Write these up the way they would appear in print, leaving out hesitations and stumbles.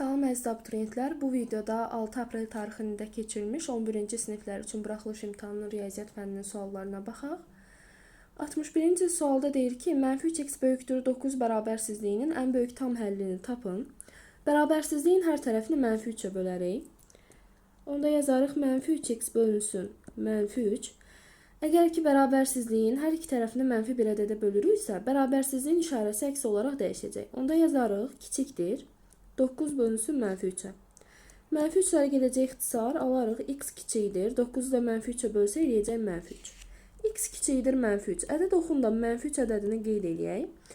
Salam əziz abituriyentlər, bu videoda 6 aprel tarixində keçirilmiş 11-ci siniflər üçün buraxılış imtahanının riyaziyyat fənninin suallarına baxaq. 61-ci sualda deyir ki, mənfi 3x böyükdür 9 bərabərsizliyinin ən böyük tam həllini tapın. Bərabərsizliyin hər tərəfini mənfi 3-ə bölərik. Onda yazarıq mənfi 3x bölünsün mənfi 3. Əgər ki, bərabərsizliyin hər iki tərəfini mənfi bir ədədə bölürüksə, bərabərsizliyin işarəsi əks olaraq dəyişəcək. Onda yazarıq kiçikdir 9 bölünsün mənfi 3-ə. Mənfi 3-ləri gedəcək ixtisar, alarıq x kiçikdir. 9-u da mənfi 3-ə bölsə eləyəcək mənfi 3. X kiçikdir mənfi 3. Ədəd oxunda mənfi 3 ədədini qeyd eləyək.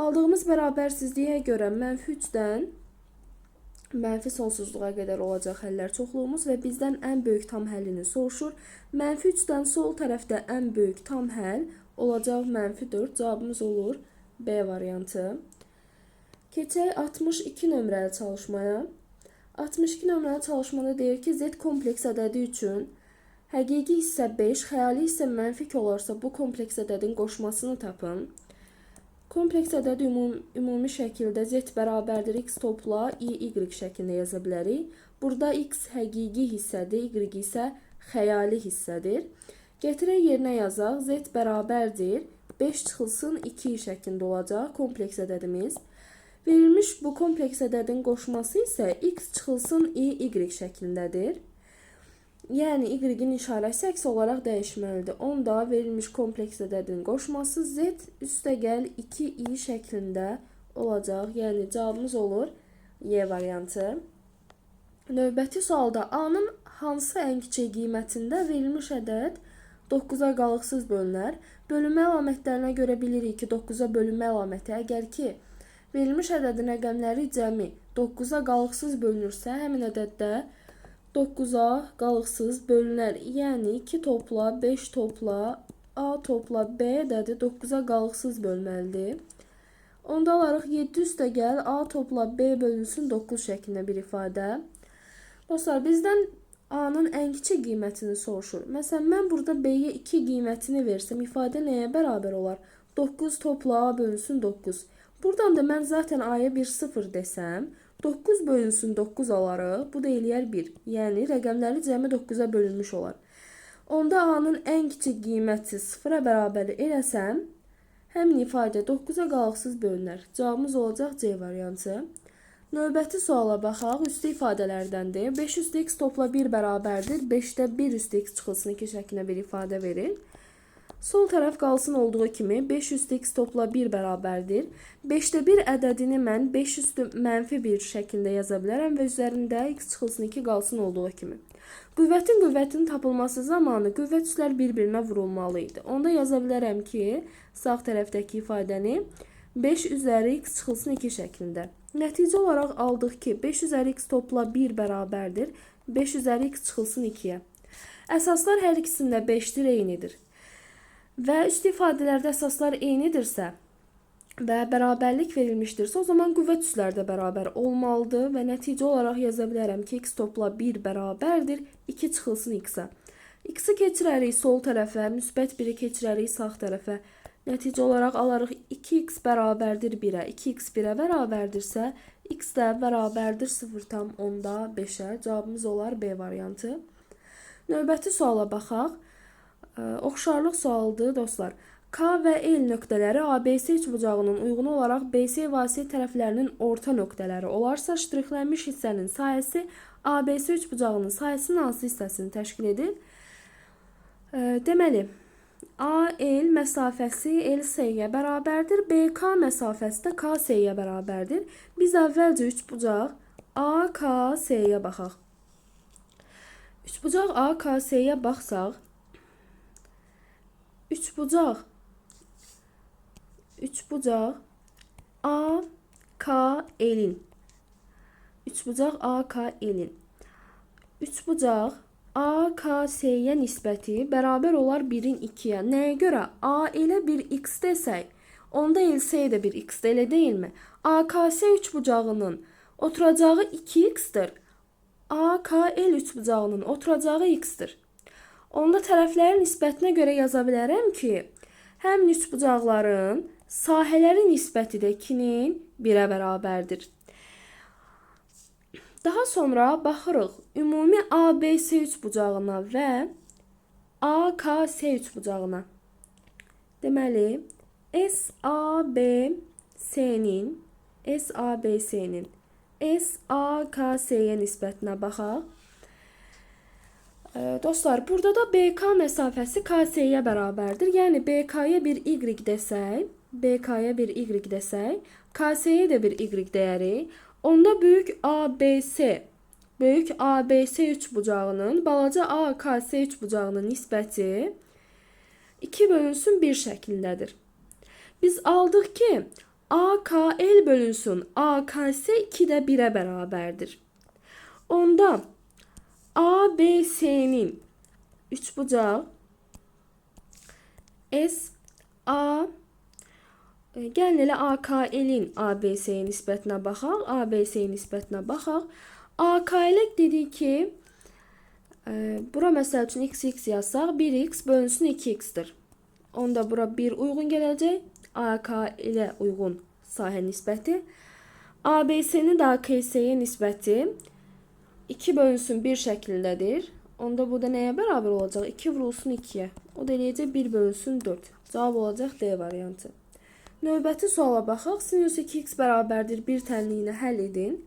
Aldığımız bərabərsizliyə görə mənfi 3-dən mənfi sonsuzluğa qədər olacaq həllər çoxluğumuz və bizdən ən böyük tam həllini soruşur. Mənfi 3-dən sol tərəfdə ən böyük tam həll olacaq mənfi 4. Cavabımız olur B variantı. Keçək 62 nömrəli çalışmaya. 62 nömrəli çalışmada deyir ki, Z kompleks ədədi üçün həqiqi hissə 5, xəyali hissə mənfi 2 olarsa bu kompleks ədədin qoşmasını tapın. Kompleks ədədi ümumi şəkildə Z bərabərdir x topla i, y şəklində yaza bilərik. Burada x həqiqi hissədir, y isə xəyali hissədir. Gətirək yerinə yazaq. Z bərabərdir 5 çıxılsın 2 şəklində olacaq kompleks ədədimiz. Verilmiş bu kompleks ədədin qoşması isə x çıxılsın i, y şəklindədir. Yəni y-in işarəsi əks olaraq dəyişməlidir. Onda verilmiş kompleks ədədin qoşması z üstəgəl 2i şəklində olacaq. Yəni cavabımız olur Y variantı. Növbəti sualda A-nın hansı ən kiçik qiymətində verilmiş ədəd 9-a qalıqsız bölünər? Bölünmə əlamətlərinə görə bilirik ki, 9-a bölünmə əlaməti əgər ki, verilmiş ədədin rəqəmləri cəmi 9-a qalıqsız bölünürsə, həmin ədəddə 9-a qalıqsız bölünər. Yəni 2 topla 5 topla A topla B ədədi 9-a qalıqsız bölməlidir. Onda alarıq 7 üstəgəl A topla B bölünsün 9 şəklində bir ifadə. Dostlar, bizdən A-nın ən kiçik qiymətini soruşur. Məsələn, mən burada B-yə 2 qiymətini versəm, ifadə nəyə bərabər olar? 9 topla A bölünsün 9. Buradan da mən zaten A-ya bir 0 desəm, 9 bölünsün 9 alarıq. Bu da eləyər 1. Yəni, rəqəmləri cəmi 9-a bölünmüş olar. Onda A-nın ən kiçik qiyməti 0-a bərabər eləsəm, həmin ifadə 9-a qalıqsız bölünər. Cavabımız olacaq C variantı. Növbəti suala baxaq. Üstü ifadələrdəndir. 5 üstü x topla 1 bərabərdir. 5-də 1 üstü x çıxılsın 2 şəklində bir ifadə verir. Sol tərəf qalsın olduğu kimi 5 üstü x topla 1 bərabərdir. 5-də 1 ədədini mən 5 üstü mənfi 1 şəklində yaza bilərəm və üzərində x çıxılsın 2 qalsın olduğu kimi. Qüvvətin qüvvətinin tapılması zamanı qüvvət üslər bir-birinə vurulmalı idi. Onda yaza bilərəm ki, sağ tərəfdəki ifadəni 5 üzəri x çıxılsın 2 şəklində. Nəticə olaraq aldıq ki, 5 üzəri x topla 1 bərabərdir. 5 üzəri x çıxılsın 2-yə. Əsaslar hər ikisində 5-dir, eynidir. Və üstü ifadələrdə əsaslar eynidirsə və bərabərlik verilmişdirsə, o zaman qüvvət üslər də bərabər olmalıdır və nəticə olaraq yaza bilərəm ki, x topla 1 bərabərdir, 2 çıxılsın x-ə. X-i keçirərik sol tərəfə, müsbət 1-i keçirərik sağ tərəfə. Nəticə olaraq alarıq 2x bərabərdir 1-ə, 2x 1-ə bərabərdirsə, x də bərabərdir 0,5-ə. Cavabımız olar B variantı. Növbəti suala baxaq. Oxşarlıq sualıdır dostlar. K və L nöqtələri ABC üçbucağının uyğun olaraq BC və AC tərəflərinin orta nöqtələri olarsa, ştrixlənmiş hissənin sahəsi ABC üçbucağının sahəsinin hansı hissəsini təşkil edir? Deməli, AL məsafəsi LC-yə bərabərdir. BK məsafəsi də KC-yə bərabərdir. Biz əvvəlcə üçbucaq AKC-yə baxaq. Üçbucaq AKC-yə baxsaq, Üçbucaq AKL-in Üçbucaq AKL-in Üçbucaq AKC-yə nisbəti bərabər olar 1-in 2-yə. Nəyə görə? AL-ə bir x desək, onda LC-yə də bir x-dir, elə deyilmi? AKC üçbucağının oturacağı 2x-dir. AKL üçbucağının oturacağı x-dir. Onda tərəflərin nisbətinə görə yaza bilərəm ki, həmin üçbucaqların sahələri nisbəti də 2-nin 1-ə bərabərdir. Daha sonra baxırıq ümumi ABC üçbucağına və AKS üçbucağına. Deməli, SABC-nin SAKS-yə nisbətinə baxaq. Dostlar, burada da BK məsafəsi KS-yə bərabərdir. Yəni, BK-ya bir Y desək, BK-ya bir Y desək, KS-yə də bir Y dəyərik. Onda böyük ABC, böyük ABC üçbucağının balaca AKS üçbucağının nisbəti 2 bölünsün 1 şəklindədir. Biz aldıq ki, AKL bölünsün AKS 2-də 1-ə bərabərdir. Onda ABC-nin üçbucaq S, A, gəlin elə AKL-in ABC-yə nisbətinə baxaq. ABC-yə nisbətinə baxaq. AKL-ə dedik ki, bura məsəl üçün x, x yazsaq, 1x bölünsün 2x-dir. Onda bura 1 uyğun gələcək. AKL-ə uyğun sahə nisbəti. ABC-nin də AKS-yə nisbəti 2 bölünsün 1 şəklindədir. Onda bu da nəyə bərabər olacaq? 2 vurulsun 2-yə. O da eləyəcək 1 bölünsün 4. Cavab olacaq D variantı. Növbəti suala baxaq. Sinus 2x bərabərdir 1 tənliyini həll edin.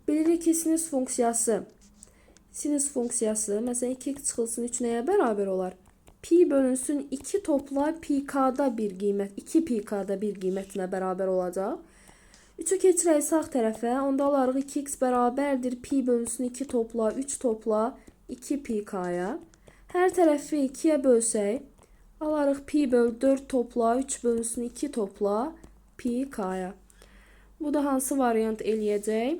Bilirik ki, sinus funksiyası, məsələn 2x çıxılsın 3 nəyə bərabər olar? Pi bölünsün 2 topla pi k-da bir qiymət, 2 pi k-da bir qiymətinə bərabər olacaq. 3-ü keçirək sağ tərəfə, onda alarıq 2x bərabərdir pi bölünsün 2 topla 3 topla 2 pi k-ya. Hər tərəfi 2-yə bölsək, alarıq pi böl 4 topla 3 bölünsün 2 topla pi k-ya. Bu da hansı variant eləyəcək?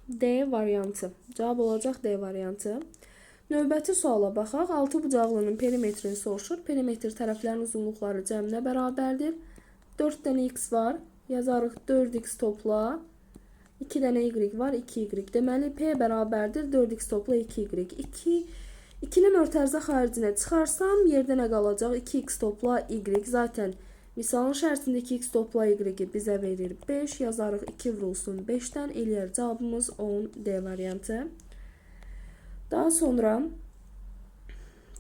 D variantı. Cavab olacaq D variantı. Növbəti suala baxaq. 6 bucaqlının perimetrini soruşur. Perimetr tərəflərin uzunluqları cəminə bərabərdir. 4 dənə x var. Yazarıq 4x topla. 2 dənə y var. 2y. Deməli, P bərabərdir 4x topla 2y. 2-nin örtərzə xaricinə çıxarsam, yerdə nə qalacaq? 2x topla y. Zaten misalın şərtində 2x topla y-i bizə verir 5. Yazarıq 2 vurulsun 5-dən. Eləyər cavabımız 10 D variantı. Daha sonra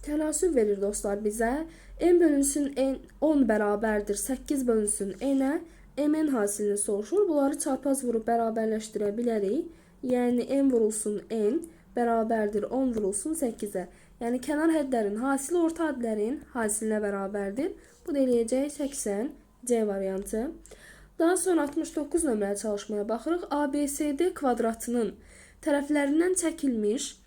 tənasüb verir dostlar bizə. M bölünsün N 10 bərabərdir 8 bölünsün N-ə. MN hasilini soruşur. Bunları çarpaz vurub bərabərləşdirə bilərik. Yəni M vurulsun N bərabərdir 10 vurulsun 8-ə. Yəni kənar hədlərin hasili orta hədlərin hasilinə bərabərdir. Bu da eləyəcək 80 C variantı. Daha sonra 69 nömrəli çalışmaya baxırıq. ABCD kvadratının tərəflərindən çəkilmiş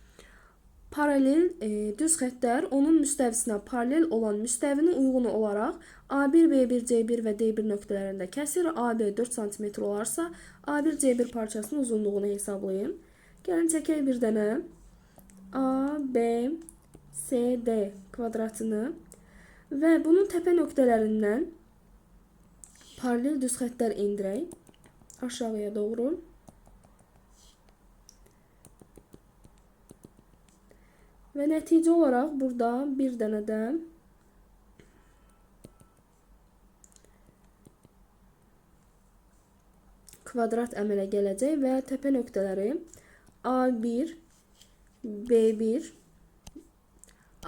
paralel düz xəttlər onun müstəvisinə paralel olan müstəvinin uyğunu olaraq A1, B1, C1 və D1 nöqtələrində kəsir. AB 4 cm olarsa A1, C1 parçasının uzunluğunu hesablayın. Gəlin çəkək bir dənə A, B, C, D kvadratını və bunun təpə nöqtələrindən paralel düz xəttlər endirək aşağıya doğru. Və nəticə olaraq burada bir dənə də kvadrat əmələ gələcək və təpə nöqtələri A1, B1,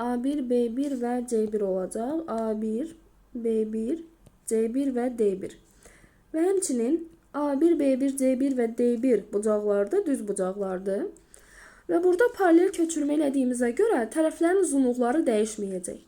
A1, B1 və C1 olacaq. A1, B1, C1 və D1. Və həmçinin A1, B1, C1 və D1 bucaqları da düz bucaqlardır. Və burada paralel köçürmə elədiyimizə görə tərəflərin uzunluqları dəyişməyəcək.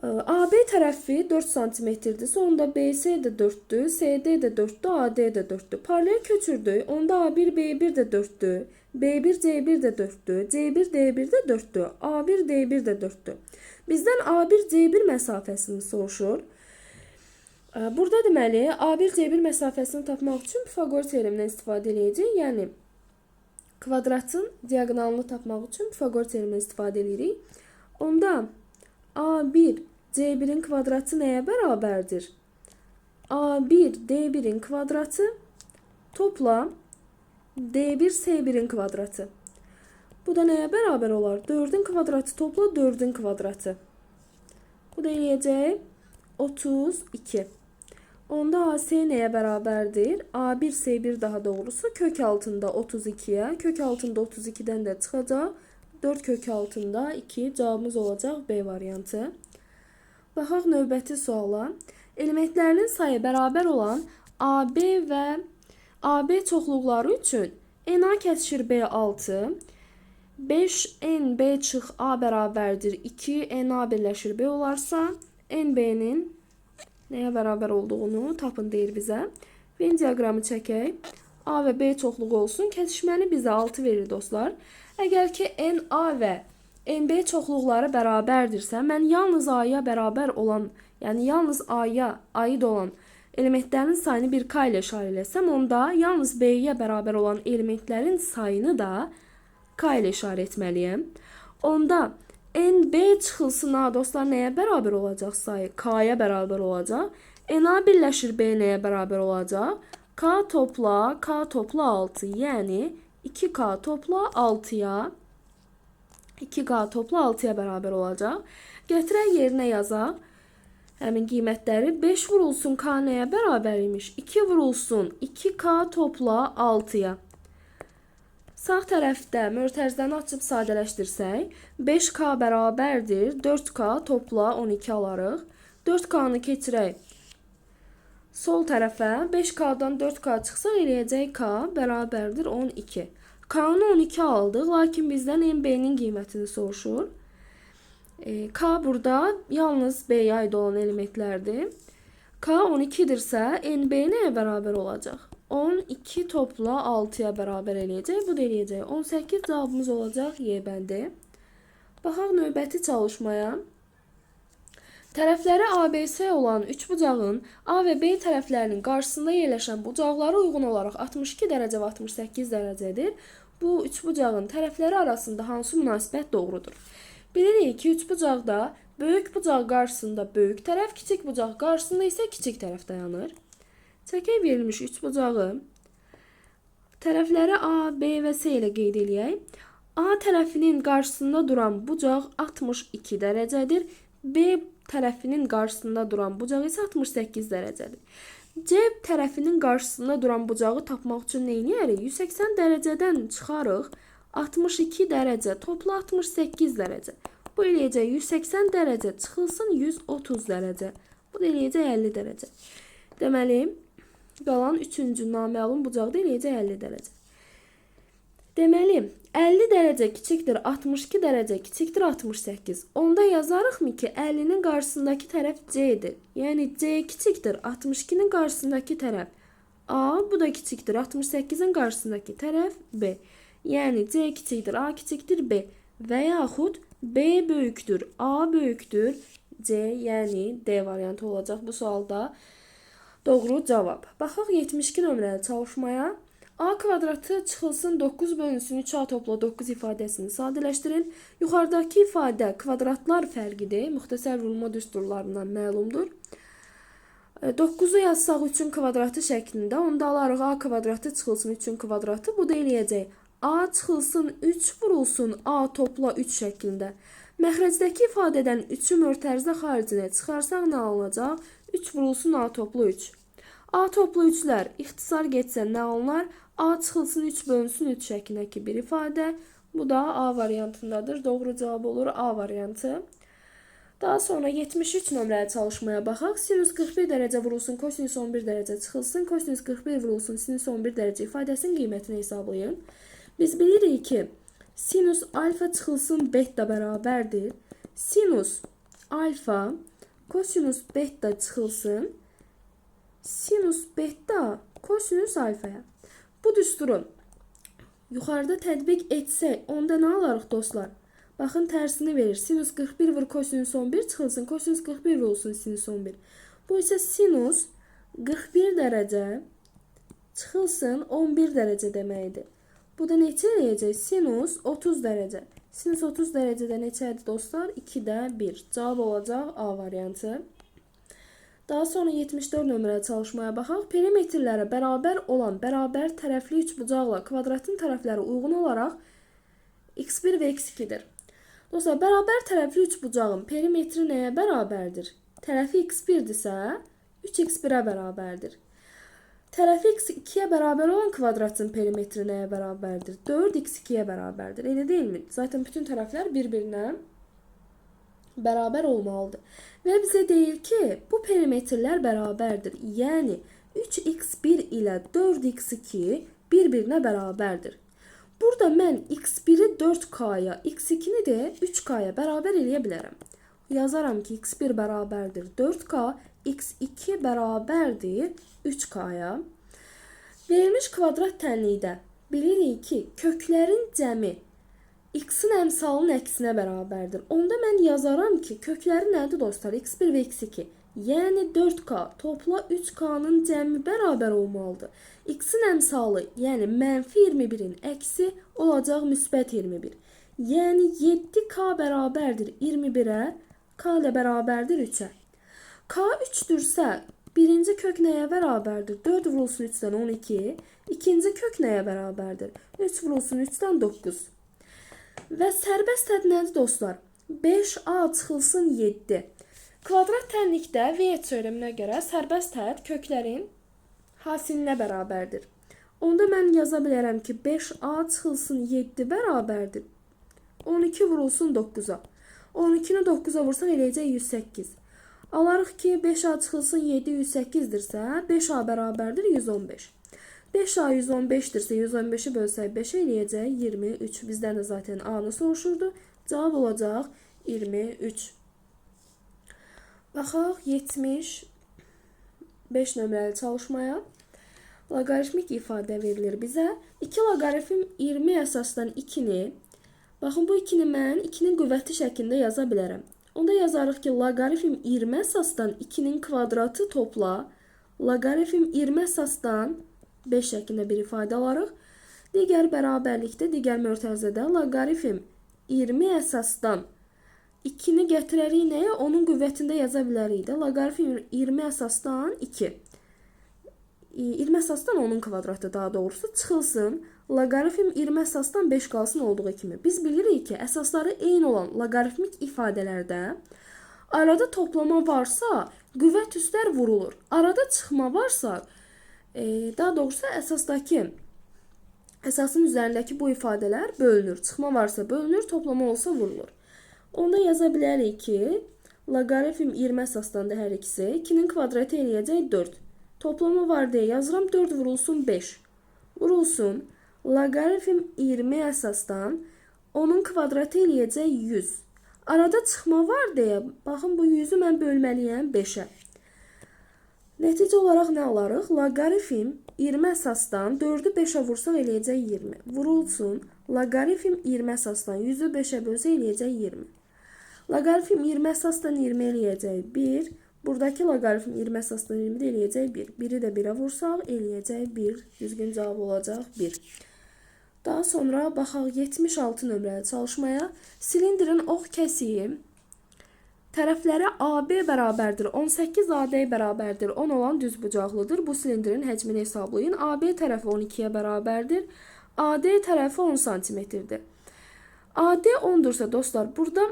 AB tərəfi 4 cm-dirsə, onda BC də 4-dür, CD də 4-dür, AD də 4-dür. Paralel köçürdük, onda A1, B1 də 4-dür, B1, C1 də 4-dür, C1, D1 də 4-dür, A1, D1 də 4-dür. Bizdən A1, C1 məsafəsini soruşur. Burada deməli, A1, C1 məsafəsini tapmaq üçün Pifaqor teoremindən istifadə edəcəyik. Yəni, kvadratın diaqonalını tapmaq üçün Pifaqor teoremindən istifadə edirik. Onda A1, C1-in kvadratı nəyə bərabərdir? A1, D1-in kvadratı topla D1, C1-in kvadratı. Bu da nəyə bərabər olar? 4-ün kvadratı topla 4-ün kvadratı. Bu da eləyəcək 32. Onda AC nəyə bərabərdir? A1 C1 daha doğrusu kök altında 32-yə, kök altında 32-dən də çıxacaq. 4 kök altında 2 cavabımız olacaq B variantı. Baxaq növbəti suala. Elementlərinin sayı bərabər olan AB və AB çoxluqları üçün NA kəsişir B6, 5N B çıx A bərabərdir 2, NA birləşir B olarsa, NB-nin nəyə bərabər olduğunu tapın deyir bizə. Venn diaqramı çəkək. A və B çoxluğu olsun. Kəsişməni bizə 6 verir dostlar. Əgər ki NA və NB çoxluqları bərabərdirsə, mən yalnız A-ya bərabər olan, yəni yalnız A-ya aid olan elementlərin sayını bir K ilə işarə eləsəm, onda yalnız B-yə bərabər olan elementlərin sayını da K ilə işarə etməliyəm. Onda NB çıxılsın A dostlar nəyə bərabər olacaq sayı? K-ya bərabər olacaq. NA birləşir B nəyə bərabər olacaq? K topla K topla 6, yəni 2K topla 6-ya 2K topla 6-ya bərabər olacaq. Gətirək yerinə yazaq. Həmin qiymətləri 5 vurulsun K nəyə bərabər imiş? 2 vurulsun 2K topla 6-ya. Sağ tərəfdə mötərizəni açıb sadələşdirsək, 5K bərabərdir 4K topla 12 alarıq. 4K-nı keçirək sol tərəfə. 5K-dan 4K çıxsa eləyəcək K bərabərdir 12. K-nı 12 aldıq, lakin bizdən NB-nin qiymətini soruşur. K burada yalnız B-yə aid olan elementlərdir. K 12-dirsə, NB nəyə bərabər olacaq? 12 topla 6-ya bərabər eləyəcək. Bu da eləyəcək 18. Cavabımız olacaq Y bəndi. Baxaq növbəti çalışmaya. Tərəfləri ABC olan üçbucağın A və B tərəflərinin qarşısında yerləşən bucaqlara uyğun olaraq 62 dərəcə və 68 dərəcədir. Bu üçbucağın tərəfləri arasında hansı münasibət doğrudur? Bilirik ki, üçbucaqda böyük bucaq qarşısında böyük tərəf, kiçik bucaq qarşısında isə kiçik tərəf dayanır. Çəkək verilmiş üçbucağı. Tərəfləri A, B və C ilə qeyd eləyək. A tərəfinin qarşısında duran bucaq 62 dərəcədir. B tərəfinin qarşısında duran bucaq isə 68 dərəcədir. C tərəfinin qarşısında duran bucağı tapmaq üçün nə edərik? 180 dərəcədən çıxarıq 62 dərəcə topla 68 dərəcə. Bu eləyəcək 180 dərəcə çıxılsın 130 dərəcə. Bu da eləyəcək 50 dərəcə. Deməli, qalan üçüncü naməlum bucaq da eləyəcək 50 dərəcə. Deməli, 50 dərəcə kiçikdir 62 dərəcə kiçikdir 68. Onda yazarıqmı ki, 50-nin qarşısındakı tərəf C-dir. Yəni C kiçikdir 62-nin qarşısındakı tərəf A, bu da kiçikdir 68-in qarşısındakı tərəf B. Yəni C kiçikdir A kiçikdir B və yaxud B böyükdür A böyükdür C, yəni D variantı olacaq bu sualda. Doğru cavab. Baxaq 72 nömrəli çalışmaya. A kvadratı çıxılsın 9 bölünsün 3A topla 9 ifadəsini sadələşdirin. Yuxarıdakı ifadə kvadratlar fərqidir. Müxtəsər vurulma düsturlarından məlumdur. 9-u yazsaq 3-ün kvadratı şəklində, onda alarıq A kvadratı çıxılsın 3-ün kvadratı. Bu da eləyəcək. A çıxılsın 3 vurulsun A topla 3 şəklində. Məxrəcdəki ifadədən 3-ü mötərizə xaricinə çıxarsaq nə alınacaq? 3 vurulsun A topla 3. A topla 3-lər ixtisar getsə nə alınar? A çıxılsın 3 bölünsün 3 şəklindəki bir ifadə. Bu da A variantındadır. Doğru cavab olur A variantı. Daha sonra 73 nömrəli çalışmaya baxaq. Sinüs 41 dərəcə vurulsun, kosinüs 11 dərəcə çıxılsın, kosinüs 41 vurulsun, sinüs 11 dərəcə ifadəsinin qiymətini hesablayın. Biz bilirik ki, sinüs alfa çıxılsın beta bərabərdir. Sinüs alfa kosinüs beta çıxılsın, sinüs beta kosinüs alfaya. Bu düsturu yuxarıda tətbiq etsək, onda nə alarıq dostlar? Baxın, tərsini verir. Sinüs 41 vur kosinüs 11 çıxılsın, kosinüs 41 vurulsun sinüs 11. Bu isə sinüs 41 dərəcə çıxılsın 11 dərəcə deməkdir. Bu da neçə eləyəcək? Sinüs 30 dərəcə. Sinüs 30 dərəcədə neçədir dostlar? 2-də 1. Cavab olacaq A variantı. Daha sonra 74 nömrəli çalışmaya baxaq. Perimetrlərə bərabər olan bərabər tərəfli üçbucaqla kvadratın tərəfləri uyğun olaraq x1 və x2-dir. Dostlar, bərabər tərəfli üçbucağın perimetri nəyə bərabərdir? Tərəfi x1-dirsə, 3x1-ə bərabərdir. Tərəfi x2-yə bərabər olan kvadratın perimetri nəyə bərabərdir? 4x2-yə bərabərdir. Elə deyilmi? Zaten bütün tərəflər bir-birinə bərabər olmalıdır. Və bizə deyir ki, bu perimetrlər bərabərdir. Yəni 3x1 ilə 4x2 bir-birinə bərabərdir. Burada mən x1-i 4k-ya, x2-ni də 3k-ya bərabər eləyə bilərəm. Yazaram ki, x1 bərabərdir 4k, x2 bərabərdir 3k-ya. Verilmiş kvadrat tənlikdə bilirik ki, köklərin cəmi x-in əmsalının əksinə bərabərdir. Onda mən yazaram ki, kökləri nədir dostlar? x1 və x2. Yəni 4k topla 3k-nın cəmi bərabər olmalıdır. X-in əmsalı, yəni mənfi 21-in əksi olacaq müsbət 21. Yəni 7k bərabərdir 21-ə, k də bərabərdir 3-ə. K 3-dürsə, birinci kök nəyə bərabərdir? 4 vurulsun 3-dən 12. İkinci kök nəyə bərabərdir? 3 vurulsun 3-dən 9. Və sərbəst hədd nədir dostlar? 5a çıxılsın 7. Kvadrat tənlikdə Viet teoreminə görə sərbəst hədd köklərin hasilinə bərabərdir. Onda mən yaza bilərəm ki, 5a çıxılsın 7 bərabərdir 12 vurulsun 9-a. 12-ni 9-a vursaq eləyəcək 108. Alarıq ki, 5a çıxılsın 7 108-dirsə, 5a bərabərdir 115. 5a 115-dirsə, 115-i bölsək 5-ə eləyəcək 23. Bizdən də zaten a-nı soruşurdu. Cavab olacaq 23. Baxaq 75 nömrəli çalışmaya. Loqaritmik ifadə verilir bizə. 2 loqaritm 20 əsasdan 2-ni, baxın bu 2-ni mən 2-nin qüvvəti şəklində yaza bilərəm. Onda yazarıq ki, loqaritm 20 əsasdan 2-nin kvadratı topla loqaritm 20 əsasdan 5 şəklində bir ifadə alarıq. Digər bərabərlikdə, digər mötərizədə loqaritm 20 əsasdan 2-ni gətirərik nəyə? Onun qüvvətində yaza bilərik də. Loqaritm 20 əsasdan 2. 20 əsasdan 10-un kvadratı daha doğrusu çıxılsın. Loqaritm 20 əsasdan 5 qalsın olduğu kimi. Biz bilirik ki, əsasları eyni olan loqaritmik ifadələrdə arada toplama varsa, qüvvət üstlər vurulur. Arada çıxma varsa, daha doğrusu əsasın üzərindəki bu ifadələr bölünür. Çıxma varsa bölünür, toplama olsa vurulur. Onda yaza bilərik ki, loqaritm 20 əsasdan da hər ikisi 2-nin kvadratı eləyəcək 4. Toplama var deyə yazıram 4 vurulsun 5. Vurulsun loqaritm 20 əsasdan onun kvadratı eləyəcək 100. Arada çıxma var deyə baxın bu 100-ü mən bölməliyəm 5-ə. Nəticə olaraq nə alarıq? Loqaritm 20 əsasdan 4-ü 5-ə vursaq eləyəcək 20. Vurulsun loqaritm 20 əsasdan 100-ü 5-ə bölsək eləyəcək 20. Loqaritm 20 əsasdan 20 eləyəcək 1. Buradakı loqaritm 20 əsasdan 20 də eləyəcək 1. 1-i də 1-ə vursaq eləyəcək 1. Düzgün cavab olacaq 1. Daha sonra baxaq 76 nömrəli çalışmaya. Silindrin ox kəsiyi tərəfləri AB bərabərdir 18, AD bərabərdir 10 olan düzbucaqlıdır. Bu silindrin həcmini hesablayın. AB tərəfi 12-yə bərabərdir. AD tərəfi 10 santimetrdir. AD 10-dursa dostlar, burada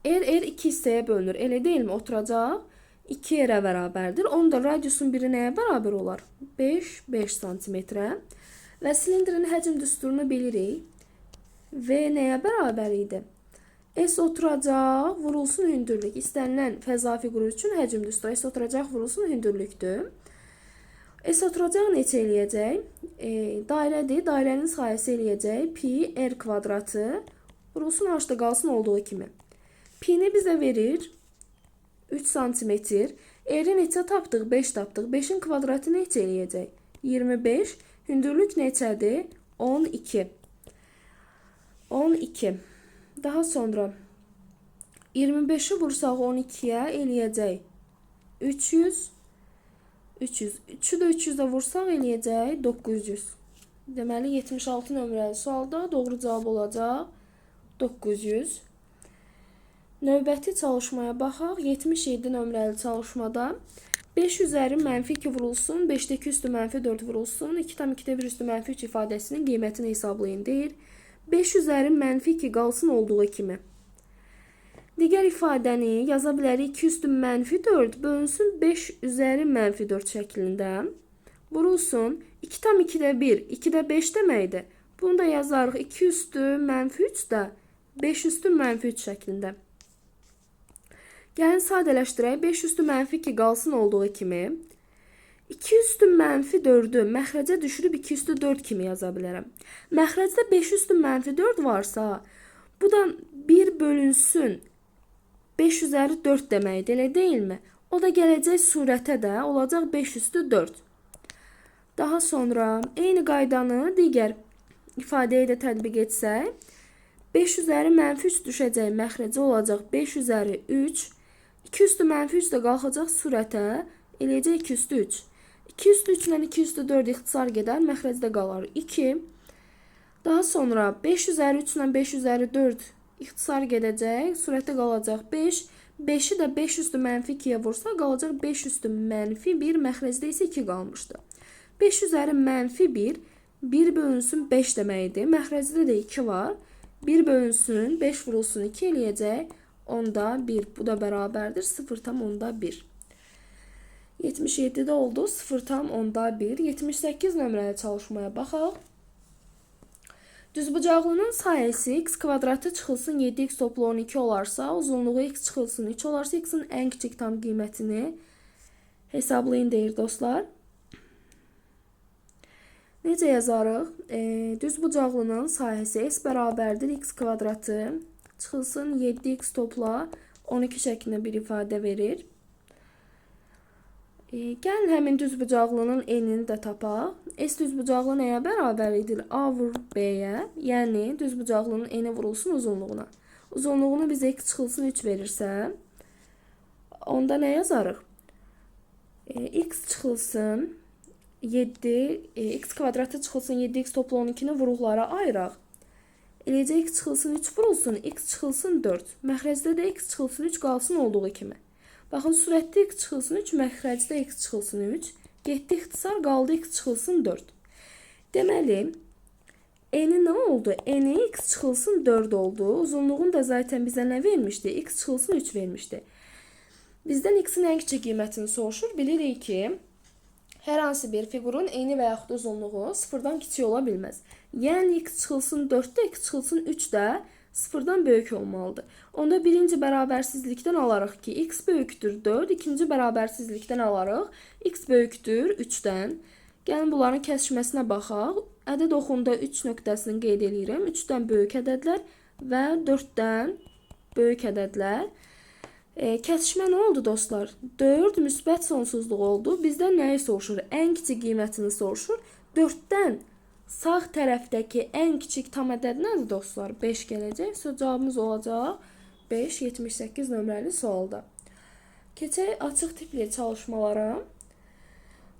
R 2 hissəyə bölünür. Elə deyilmi? Oturacaq 2 R-ə bərabərdir. Onda radiusun biri nəyə bərabər olar? 5, 5 santimetrə. Və silindrin həcm düsturunu bilirik. V nəyə bərabər idi? S oturacaq, vurulsun hündürlük. İstənilən fəza fiquru üçün həcm düsturu S oturacaq, vurulsun hündürlükdür. S oturacaq neçə eləyəcək? Dairədir. Dairənin sahəsi eləyəcək pi r kvadratı vurulsun h da qalsın olduğu kimi. Pi-ni bizə verir 3 santimetr. R-i neçə tapdıq? 5 tapdıq. 5-in kvadratı neçə eləyəcək? 25. Hündürlük neçədir? 12. 12. Daha sonra 25-i vursaq 12-yə eləyəcək 300. 300. 3-ü də 300-də vursaq eləyəcək 900. Deməli 76 nömrəli sualda doğru cavab olacaq 900. Növbəti çalışmaya baxaq. 77 nömrəli çalışmada 5 üzəri mənfi 2 vurulsun, 5-də 2 üstü mənfi 4 vurulsun, 2,2-də 1 üstü mənfi 3 ifadəsinin qiymətini hesablayın deyir. 5 üzəri mənfi 2 qalsın olduğu kimi. Digər ifadəni yaza bilərik 2 üstü mənfi 4 bölünsün 5 üzəri mənfi 4 şəklində. Vurulsun 2,2-də 1, 2-də 5 deməkdir. Bunu da yazarıq 2 üstü mənfi 3 də 5 üstü mənfi 3 şəklində. Gəlin sadələşdirək. 5 üstü mənfi 2 qalsın olduğu kimi. 2 üstü mənfi 4-ü məxrəcə düşürüb 2 üstü 4 kimi yaza bilərəm. Məxrəcdə 5 üstü mənfi 4 varsa, bu da 1 bölünsün 5 üzəri 4 deməkdir, elə deyilmi? O da gələcək surətə də olacaq 5 üstü 4. Daha sonra eyni qaydanı digər ifadəyə də tətbiq etsək, 5 üzəri mənfi 3 düşəcək, məxrəcə olacaq 5 üzəri 3, 2 üstü mənfi 3 də qalxacaq surətə, eləyəcək 2 üstü 3. 2 üstü 3 ilə 2 üstü 4 ixtisar gedər, məxrəcdə qalar 2. Daha sonra 5 üzəri 3 ilə 5 üzəri 4 ixtisar gedəcək, surətdə qalacaq 5. 5-i də 5 üstü mənfi 2-yə vursa, qalacaq 5 üstü mənfi 1, məxrəcdə isə 2 qalmışdı. 5 üzəri mənfi 1, 1 bölünsün 5 deməkdir. Məxrəcdə də 2 var. 1 bölünsün, 5 vurulsun 2 eləyəcək. Onda 1. Bu da bərabərdir 0,1. 77-də oldu 0,1. 78 nömrəli çalışmaya baxaq. Düzbucaqlının sahəsi x kvadratı çıxılsın 7x toplu 12 olarsa, uzunluğu x çıxılsın 3 olarsa, x-in ən kiçik tam qiymətini hesablayın deyir dostlar. Necə yazarıq? Düzbucaqlının sahəsi s bərabərdir x kvadratı çıxılsın 7x topla 12 şəklində bir ifadə verir. Gəlin həmin düzbucaqlının enini də tapaq. S düzbucaqlı nəyə bərabər edir? A vur B-yə, yəni düzbucaqlının eni vurulsun uzunluğuna. Uzunluğunu bizə x çıxılsın 3 verirsə, onda nə yazarıq? X çıxılsın 7, x kvadratı çıxılsın 7x toplu 12-ni vuruqlara ayıraq. Eləcə x çıxılsın 3 vurulsun, x çıxılsın 4. Məxrəcdə də x çıxılsın 3 qalsın olduğu kimi. Baxın, sürətdə x çıxılsın 3, məxrəcdə x çıxılsın 3. Getdi ixtisar, qaldı x çıxılsın 4. Deməli, eni nə oldu? Eni x çıxılsın 4 oldu. Uzunluğunu da zaten bizə nə vermişdi? X çıxılsın 3 vermişdi. Bizdən x-in ən kiçik qiymətini soruşur. Bilirik ki, hər hansı bir fiqurun eni və yaxud uzunluğu sıfırdan kiçik ola bilməz. Yəni x çıxılsın 4-də, x çıxılsın 3-də sıfırdan böyük olmalıdır. Onda birinci bərabərsizlikdən alarıq ki, x böyükdür 4, ikinci bərabərsizlikdən alarıq x böyükdür 3-dən. Gəlin bunların kəsişməsinə baxaq. Ədəd oxunda 3 nöqtəsini qeyd eləyirəm. 3-dən böyük ədədlər və 4-dən böyük ədədlər. Kəsişmə nə oldu dostlar? 4 müsbət sonsuzluq oldu. Bizdən nəyi soruşur? Ən kiçik qiymətini soruşur. 4-dən sağ tərəfdəki ən kiçik tam ədəd nədir dostlar? 5 gələcək. So, cavabımız olacaq 5, 78 nömrəli sualda. Keçək açıq tipli çalışmalara.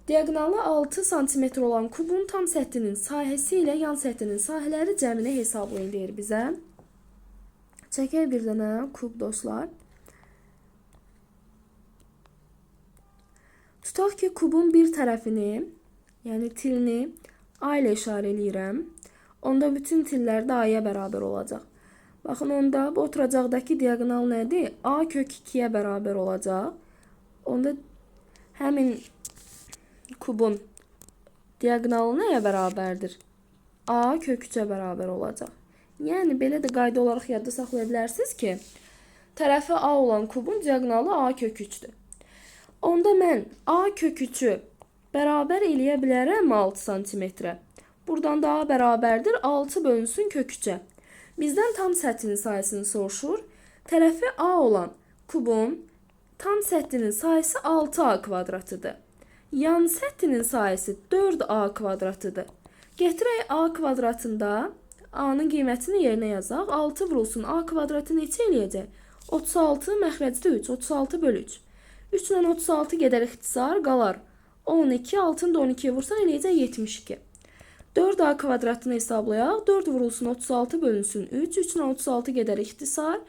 Diaqonalı 6 sm olan kubun tam səthinin sahəsi ilə yan səthinin sahələri cəmini hesablayın deyir bizə. Çəkək bir dənə kub dostlar. Tutaq ki, kubun bir tərəfini, yəni tilini A ilə işarə eləyirəm. Onda bütün tillər də A-ya bərabər olacaq. Baxın, onda bu oturacaqdakı diaqonal nədir? A kök 2-yə bərabər olacaq. Onda həmin kubun diaqonalı nəyə bərabərdir? A kök 3-ə bərabər olacaq. Yəni, belə də qayda olaraq yadda saxlaya bilərsiniz ki, tərəfi A olan kubun diaqonalı A kök 3-dür. Onda mən A kök 3-ü bərabər eləyə bilərəm 6 sm. Buradan da A bərabərdir 6 bölünsün kök 3-ə. Bizdən tam səthinin sahəsini soruşur. Tərəfi A olan kubun tam səthinin sahəsi 6A kvadratıdır. Yan səthinin sahəsi 4A kvadratıdır. Gətirək A kvadratında A-nın qiymətini yerinə yazaq. 6 vurulsun A kvadratı neçə eləyəcək? 36 məxrəcdə 3, 36 bölü 3. 3 ilə 36 gedər ixtisar qalar. 12, 6-nı da 12-yə vursaq eləyəcək 72. 4A kvadratını hesablayaq. 4 vurulsun 36 bölünsün 3. 3 ilə 36 gedər ixtisar.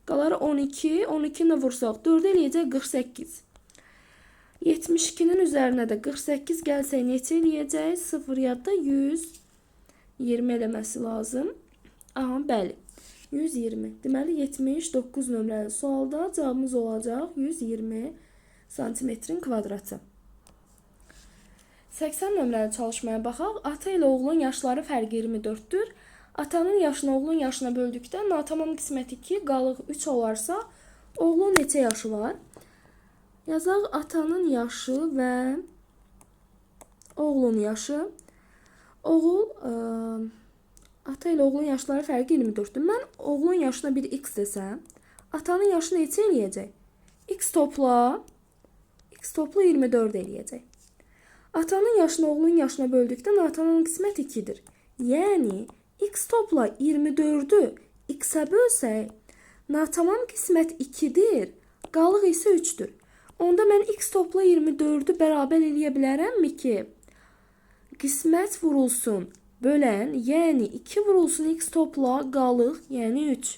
Qalar 12. 12 ilə vursaq 4 eləyəcək 48. 72-nin üzərinə də 48 gəlsək neçə eləyəcək? 0 yadda 120 eləməsi lazım. Aha, bəli. 120. Deməli, 79 nömrəli sualda cavabımız olacaq 120 santimetrin kvadratı. 80 nömrəli çalışmaya baxaq. Ata ilə oğlun yaşları fərqi 24-dür. Atanın yaşını oğlun yaşına böldükdə natamam qismət 2, qalıq 3 olarsa, oğlun neçə yaşı var? Yazaq atanın yaşı və oğlun yaşı. Oğul, ata ilə oğlun yaşları fərqi 24-dür. Mən oğlun yaşına bir x desəm, atanın yaşı neçə eləyəcək? X topla 24 eləyəcək. Atanın yaşını oğlun yaşına böldükdə natamam qismət 2-dir. Yəni, x topla 24-ü x-ə bölsək, natamam qismət 2-dir, qalıq isə 3-dür. Onda mən x topla 24-ü bərabər eləyə bilərəmmi ki, qismət vurulsun bölən, yəni 2 vurulsun x topla qalıq, yəni 3.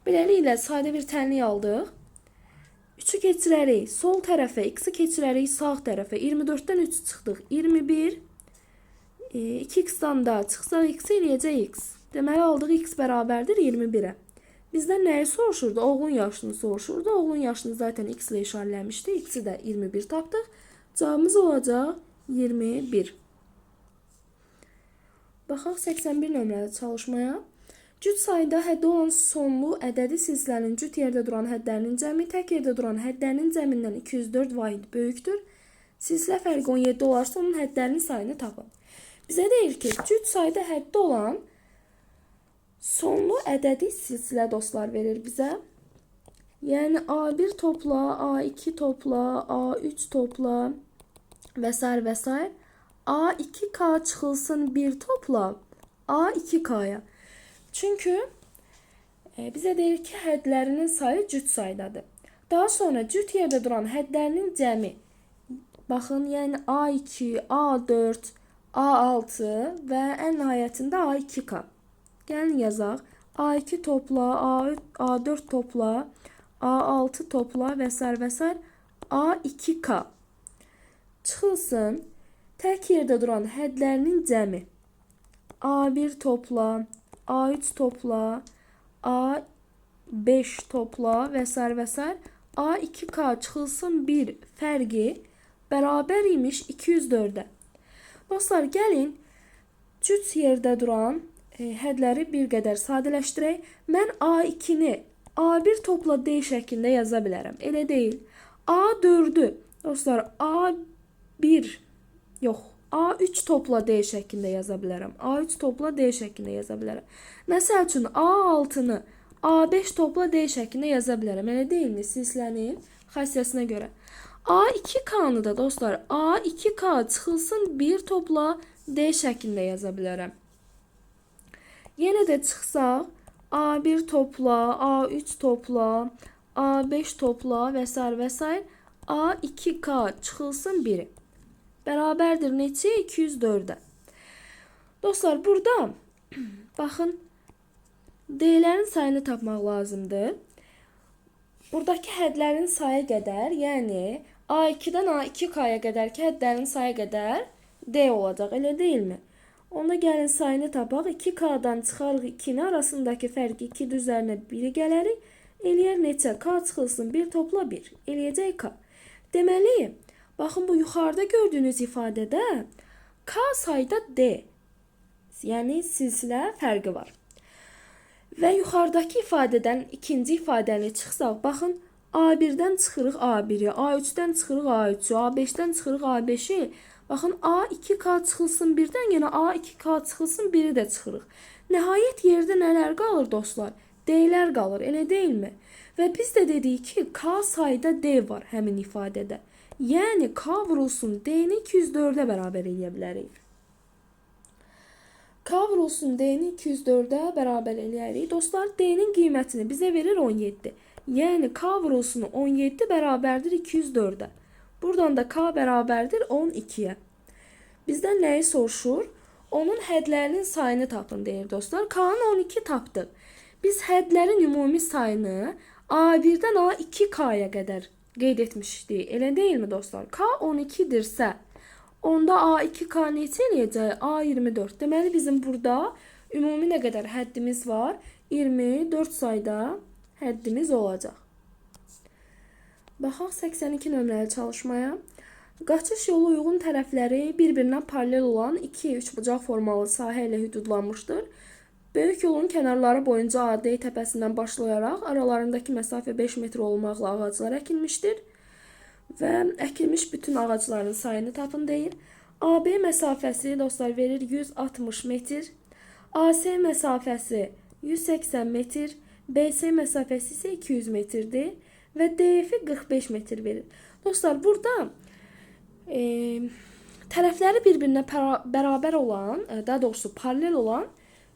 Beləliklə, sadə bir tənlik aldıq. 3-ü keçirərik sol tərəfə, x-i keçirərik sağ tərəfə. 24-dən 3 çıxdıq. 21. 2x-dan da çıxsaq x eləyəcək x. Deməli, aldıq x bərabərdir 21-ə. Bizdən nəyi soruşurdu? Oğlun yaşını soruşurdu. Oğlun yaşını zaten x ilə işarələmişdi. X-i də 21 tapdıq. Cavabımız olacaq 21. Baxaq 81 nömrəli çalışmaya. Cüt sayda həddi olan sonlu ədədi silsilənin cüt yerdə duran hədlərinin cəmi tək yerdə duran hədlərinin cəmindən 204 vahid böyükdür. Silsilə fərqi 17 olarsa onun hədlərinin sayını tapın. Bizə deyir ki, cüt sayda həddi olan sonlu ədədi silsilə dostlar verir bizə. Yəni A1 topla, A2 topla, A3 topla və s. və s. A2K çıxılsın 1 topla A2K'ya. Çünki bizə deyir ki, hədlərinin sayı cüt saydadır. Daha sonra cüt yerdə duran hədlərinin cəmi. Baxın, yəni A2, A4, A6 və ən nəhayətində A2K. Gəlin yazaq. A2 topla, A4 topla, A6 topla və s. və s. A2K. Çıxılsın tək yerdə duran hədlərinin cəmi. A1 topla, A3 topla, A5 topla və s. və s. A2K çıxılsın 1 fərqi bərabər imiş 204-ə. Dostlar, gəlin cüt yerdə duran hədləri bir qədər sadələşdirək. Mən A2-ni A1 topla D şəklində yaza bilərəm. Elə deyil. A4-ü, dostlar, A1 yox, A3 topla D şəklində yaza bilərəm. A3 topla D şəklində yaza bilərəm. Məsəl üçün A6-nı A5 topla D şəklində yaza bilərəm. Elə deyilmi? Silsilənin xassəsinə görə. A2K-nı da dostlar, A2K çıxılsın 1 topla D şəklində yaza bilərəm. Yenə də çıxsaq A1 topla, A3 topla, A5 topla və s. və s. A2K çıxılsın 1-i. Bərabərdir neçə? 204-ə. Dostlar, burada baxın, D-lərin sayını tapmaq lazımdır. Buradakı hədlərin sayı qədər, yəni A2-dən A2K-ya qədərki hədlərin sayı qədər D olacaq, elə deyilmi? Onda gəlin sayını tapaq. 2K-dan çıxarıq 2-ni, arasındakı fərqi 2 üzərinə 1-i gələrik. Eləyər neçə? K çıxılsın 1 topla 1. Eləyəcək K. Deməli, baxın bu yuxarıda gördüyünüz ifadədə K sayda D, yəni silsilə fərqi var. Və yuxarıdakı ifadədən ikinci ifadəni çıxsaq, baxın A1-dən çıxırıq A1-i, A3-dən çıxırıq A3-ü, A5-dən çıxırıq A5-i. Baxın A2K çıxılsın 1-dən, yenə A2K çıxılsın 1-i də çıxırıq. Nəhayət yerdə nələr qalır dostlar? D-lər qalır, elə deyilmi? Və biz də dedik ki, K sayda D var həmin ifadədə. Yəni K vurulsun D-ni 204-ə bərabər eləyə bilərik. K vurulsun D-ni 204-ə bərabər eləyərik. Dostlar, D-nin qiymətini bizə verir 17. Yəni K vurulsun 17 bərabərdir 204-ə. Buradan da K bərabərdir 12-yə. Bizdən nəyi soruşur? Onun hədlərinin sayını tapın deyir dostlar. K-nın 12 tapdıq. Biz hədlərin ümumi sayını A1-dən A2K-ya qədər qeyd etmişdik. Elə deyilmi dostlar? K 12-dirsə, onda A2K neçə eləyəcək? A24. Deməli, bizim burada Ümumi nə qədər həddimiz var? 24 sayda həddimiz olacaq. Baxaq 82 nömrəli çalışmaya. Qaçış yolu uyğun tərəfləri bir-birinə paralel olan 2 üçbucaq formalı sahə ilə hüdudlanmışdır. Böyük yolun kənarları boyunca AD təpəsindən başlayaraq aralarındakı məsafə 5 metr olmaqla ağaclar əkilmişdir. Və əkilmiş bütün ağacların sayını tapın deyir. AB məsafəsi dostlar verir 160 metr. AC məsafəsi 180 metr. BC məsafəsi isə 200 metrdir. Və DF 45 metr verir. Dostlar burada tərəfləri bir-birinə bərabər olan, daha doğrusu paralel olan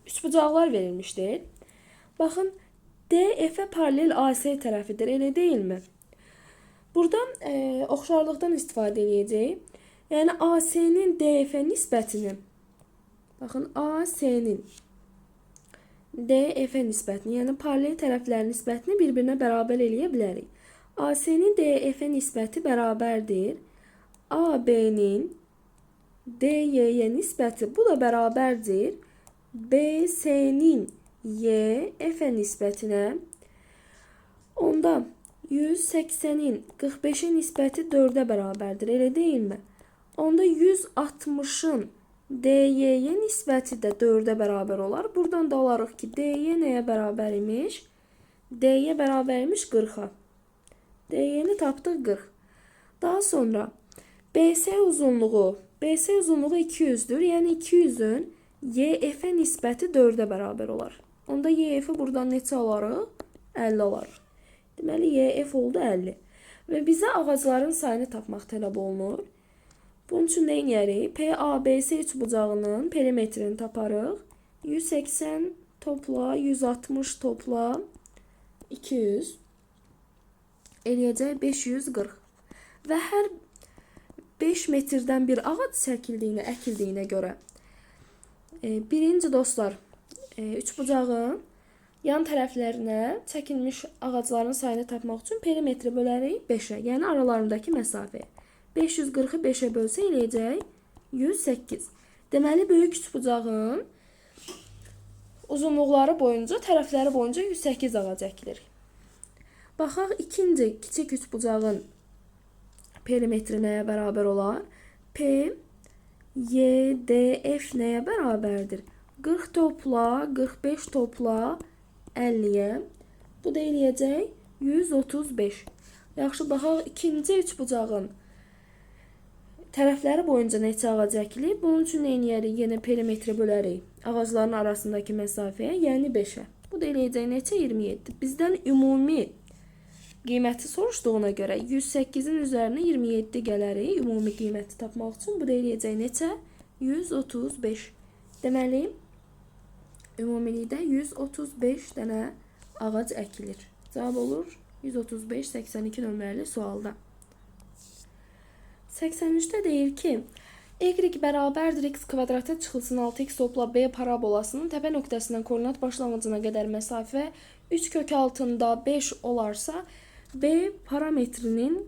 üçbucaqlar verilmişdir. Baxın, DF-ə paralel AC tərəfidir, elə deyilmi? Burada oxşarlıqdan istifadə edəcəyik. Yəni AC-nin DF-ə nisbətini, baxın AC-nin DF-ə nisbətini, yəni paralel tərəflərin nisbətini bir-birinə bərabər eləyə bilərik. AC-nin DF-ə nisbəti bərabərdir. AB-nin DY-yə nisbəti, bu da bərabərdir. BC-nin YF-ə nisbətinə. Onda 180-in 45-ə nisbəti 4-ə bərabərdir, elə deyilmi? Onda 160-ın DY-yə nisbəti də 4-ə bərabər olar. Buradan da alarıq ki, DY nəyə bərabər imiş? DY bərabər imiş 40-a. DY-ni tapdıq 40. Daha sonra BC uzunluğu, BC uzunluğu 200-dür. Yəni 200-ün YF-ə nisbəti 4-ə bərabər olar. Onda YF-i buradan neçə alarıq? 50 alarıq. Deməli, YF oldu 50. Və bizə ağacların sayını tapmaq tələb olunur. Bunun üçün nə edərik? PABC üçbucağının perimetrini taparıq. 180 topla, 160 topla, 200 eləyəcək 540. Və hər 5 metrdən bir ağac çəkildiyinə, əkildiyinə görə birinci dostlar, üçbucağın yan tərəflərinə çəkilmiş ağacların sayını tapmaq üçün perimetri bölərik 5-ə, yəni aralarındakı məsafəyə. 540-ı 5-ə bölsə eləyəcək 108. Deməli, böyük üçbucağın uzunluqları boyunca, tərəfləri boyunca 108 ağac əkilir. Baxaq, ikinci kiçik üçbucağın perimetri nəyə bərabər olar? P, Y, D, F nəyə bərabərdir? 40 topla, 45 topla 50-yə. Bu da eləyəcək 135. Yaxşı, baxaq, ikinci üçbucağın tərəfləri boyunca neçə ağac əkilib? Bunun üçün nə eləyərik? Yenə perimetri bölərik ağacların arasındakı məsafəyə, yəni 5-ə. Bu da eləyəcək neçə? 27. Bizdən ümumi qiyməti soruşduğuna görə 108-in üzərinə 27 gələrik ümumi qiyməti tapmaq üçün. Bu da eləyəcək neçə? 135. Deməli, ümumilikdə 135 dənə ağac əkilir. Cavab olur 135 82 nömrəli sualda. 83-də deyir ki, y bərabərdir x kvadratı çıxılsın 6x topla b parabolasının təpə nöqtəsindən koordinat başlanğıcına qədər məsafə 3 kök altında 5 olarsa, b parametrinin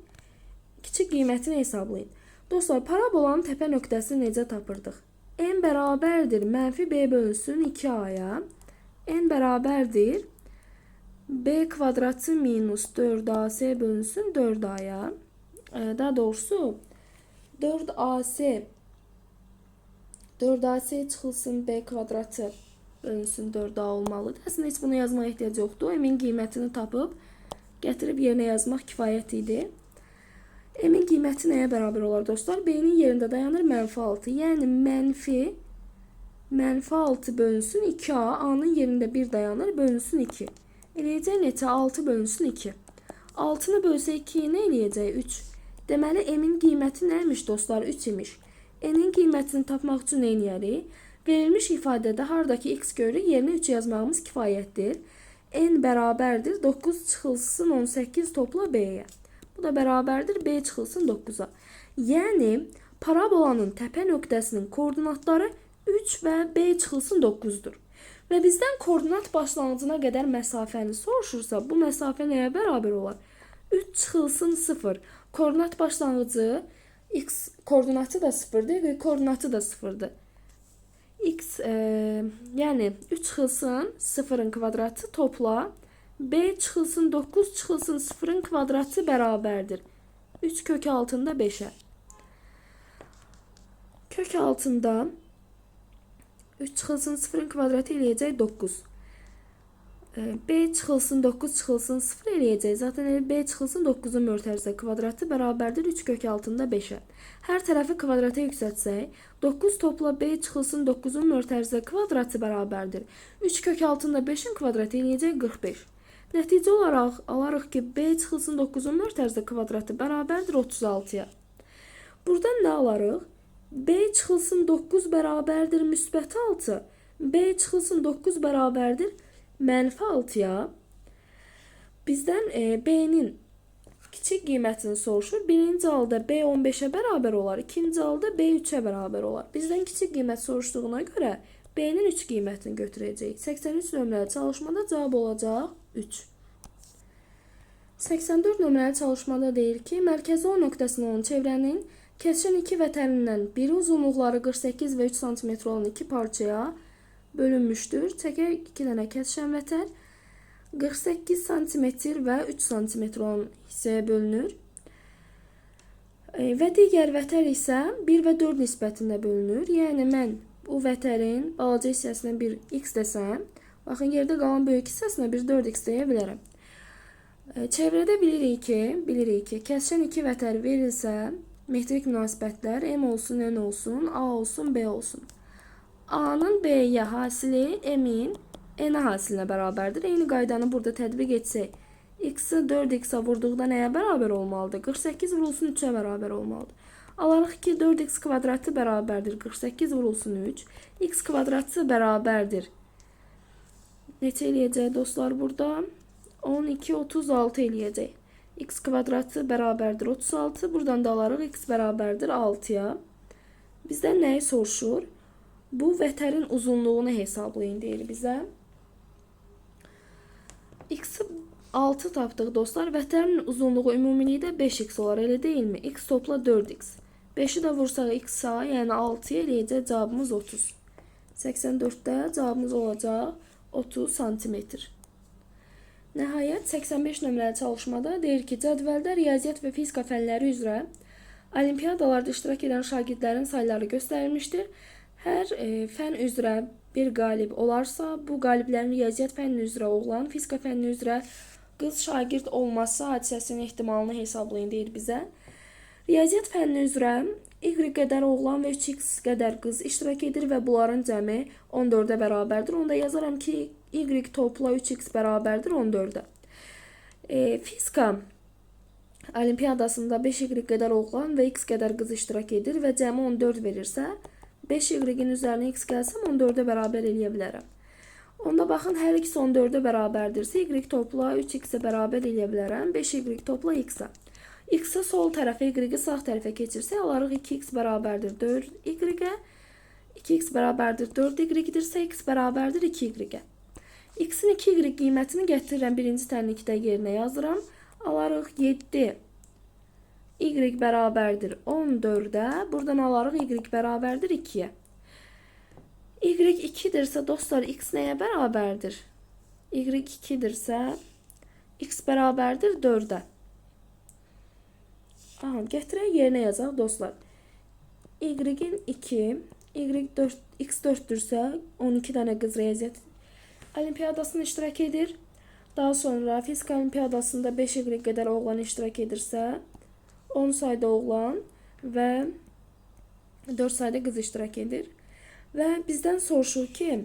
kiçik qiymətini hesablayın. Dostlar, parabolanın təpə nöqtəsini necə tapırdıq? N bərabərdir mənfi b bölünsün 2a-ya. N bərabərdir b kvadratı minus 4ac bölünsün 4a-ya. Daha doğrusu 4ac çıxılsın b kvadratı bölünsün 4a olmalıdır. Əslində heç bunu yazmağa ehtiyac yoxdur. M-in qiymətini tapıb gətirib yerinə yazmaq kifayət idi. M-in qiyməti nəyə bərabər olar dostlar? B-nin yerində dayanır mənfi 6. Yəni mənfi 6 bölünsün 2a. A-nın yerində 1 dayanır, bölünsün 2. Eləyəcək neçə? 6 bölünsün 2. 6-nı bölsə 2-yə nə eləyəcək? 3. Deməli, M-in qiyməti nə imiş dostlar? 3 imiş. N-in qiymətini tapmaq üçün nə eləyərik? Verilmiş ifadədə haradakı x görürük, yerinə 3 yazmağımız kifayətdir. N bərabərdir 9 çıxılsın 18 topla B-yə. Bu da bərabərdir B çıxılsın 9-a. Yəni, parabolanın təpə nöqtəsinin koordinatları 3 və B çıxılsın 9-dur. Və bizdən koordinat başlanğıcına qədər məsafəni soruşursa, bu məsafə nəyə bərabər olar? 3 çıxılsın 0. Koordinat başlanğıcı x koordinatı da 0-dır, y koordinatı da 0-dır. X, yəni 3 çıxılsın 0-ın kvadratı topla B çıxılsın 9 çıxılsın 0-ın kvadratı bərabərdir 3 kök altında 5'e. Kök altında 3 çıxılsın 0-ın kvadratı eləyəcək 9. B çıxılsın 9 çıxılsın 0 eləyəcək. Zaten elə B çıxılsın 9-un mötərizə kvadratı bərabərdir 3 kök altında 5'e. Hər tərəfi kvadrata yüksəltsək, 9 topla B çıxılsın 9-un mötərizə kvadratı bərabərdir 3 kök altında 5-in kvadratı eləyəcək 45. Nəticə olaraq alarıq ki, B çıxılsın 9-un mötərizə kvadratı bərabərdir 36-ya. Buradan nə alarıq? B çıxılsın 9 bərabərdir müsbət 6. B çıxılsın 9 bərabərdir mənfi 6-ya. Bizdən B-nin kiçik qiymətini soruşur. Birinci halda B 15-ə bərabər olar, ikinci halda B 3-ə bərabər olar. Bizdən kiçik qiymət soruşduğuna görə B-nin 3 qiymətini götürəcəyik. 83 nömrəli çalışmada cavab olacaq 3. 84 nömrəli çalışmada deyir ki, mərkəzi O nöqtəsində olan çevrənin kəsişən iki vətərindən biri uzunluqları 48 və 3 sm olan iki parçaya bölünmüşdür. Çəkək 2 dənə kəsişən vətər 48 sm və 3 sm olan hissəyə bölünür. Və digər vətər isə 1 və 4 nisbətində bölünür. Yəni mən bu vətərin balaca hissəsinə bir x desəm, baxın yerdə qalan böyük hissəsinə bir 4x deyə bilərəm. Çevrədə bilirik ki, kəsişən iki vətər verilsə, metrik münasibətlər M olsun, N olsun, A olsun, B olsun. A-nın B-yə hasili M-in N-ə hasilinə bərabərdir. Eyni qaydanı burada tətbiq etsək, x-i 4x-a vurduqda nəyə bərabər olmalıdır? 48 vurulsun 3-ə bərabər olmalıdır. Alarıq ki, 4x kvadratı bərabərdir 48 vurulsun 3. X kvadratı bərabərdir. Neçə eləyəcək dostlar burada? 12, 36 eləyəcək. X kvadratı bərabərdir 36. Buradan da alarıq x bərabərdir 6-ya. Bizdən nəyi soruşur? Bu vətərin uzunluğunu hesablayın deyir bizə. X-i 6 tapdıq dostlar. Vətərin uzunluğu ümumilikdə 5x olar, elə deyilmi? X topla 4x. 5-i də vursaq x-a, yəni 6-ya eləyəcək cavabımız 30. 84-də cavabımız olacaq 30 santimetr. Nəhayət 85 nömrəli çalışmada deyir ki, cədvəldə riyaziyyat və fizika fənləri üzrə olimpiyadalarda iştirak edən şagirdlərin sayları göstərilmişdir. Hər fən üzrə bir qalib olarsa, bu qaliblərin riyaziyyat fənni üzrə oğlan, fizika fənni üzrə qız şagird olması hadisəsinin ehtimalını hesablayın deyir bizə. Riyaziyyat fənni üzrə Y qədər oğlan və 3X qədər qız iştirak edir və bunların cəmi 14-ə bərabərdir. Onda yazaram ki, Y topla 3X bərabərdir 14-ə. Fizika olimpiyadasında 5Y qədər oğlan və X qədər qız iştirak edir və cəmi 14 verirsə, 5Y-in üzərinə X gəlsəm 14-ə bərabər eləyə bilərəm. Onda baxın, hər ikisi 14-ə bərabərdirsə, Y topla 3X-ə bərabər eləyə bilərəm. 5Y topla X-ə. X-i sol tərəfə, Y-i sağ tərəfə keçirsək, alarıq 2X bərabərdir 4Y-ə. 2X bərabərdir 4Y-dirsə, X bərabərdir 2Y-ə. X-in 2Y qiymətini gətirirəm birinci tənlikdə yerinə yazıram. Alarıq 7 Y bərabərdir 14-ə. Buradan alarıq Y bərabərdir 2-yə. Y 2-dirsə, dostlar, X nəyə bərabərdir? Y 2-dirsə, X bərabərdir 4-ə. Aha, gətirək yerinə yazaq, dostlar. Y-in 2, Y4, X 4-dürsə, 12 dənə qız riyaziyyat olimpiyadasında iştirak edir. Daha sonra fizika olimpiyadasında 5Y qədər oğlan iştirak edirsə, 10 sayda oğlan və 4 sayda qız iştirak edir. Və bizdən soruşur ki,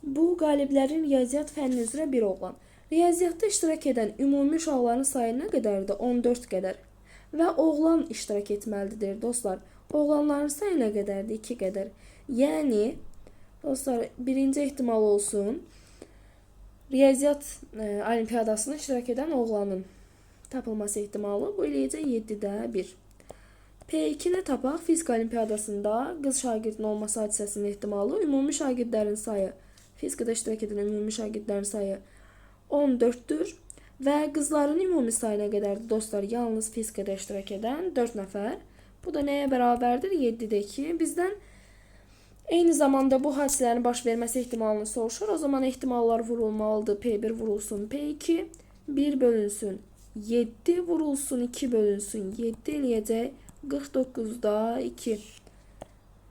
bu qaliblərin riyaziyyat fənni üzrə bir oğlan. Riyaziyyatda iştirak edən ümumi uşaqların sayı nə qədərdir? 14 qədər. Və oğlan iştirak etməlidir, dostlar. Oğlanların sayı nə qədərdir? 2 qədər. Yəni, dostlar, birinci ehtimal olsun, riyaziyyat olimpiyadasında iştirak edən oğlanın tapılması ehtimalı bu eləyəcək 7-də 1. P2-ni tapaq. Fizika olimpiyadasında qız şagirdin olması hadisəsinin ehtimalı ümumi şagirdlərin sayı, fizikada iştirak edən ümumi şagirdlərin sayı 14-dür və qızların ümumi sayı nə qədərdir? Dostlar, yalnız fizikada iştirak edən 4 nəfər. Bu da nəyə bərabərdir? 7-də 2. Bizdən Eyni zamanda bu hadisələrin baş verməsi ehtimalını soruşur. O zaman ehtimallar vurulmalıdır. P1 vurulsun P2, 1 bölünsün 7 vurulsun 2 bölünsün 7 eləyəcək 49-da 2.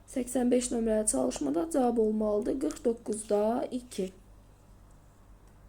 85 nömrəli çalışmada cavab olmalıdır 49-da 2.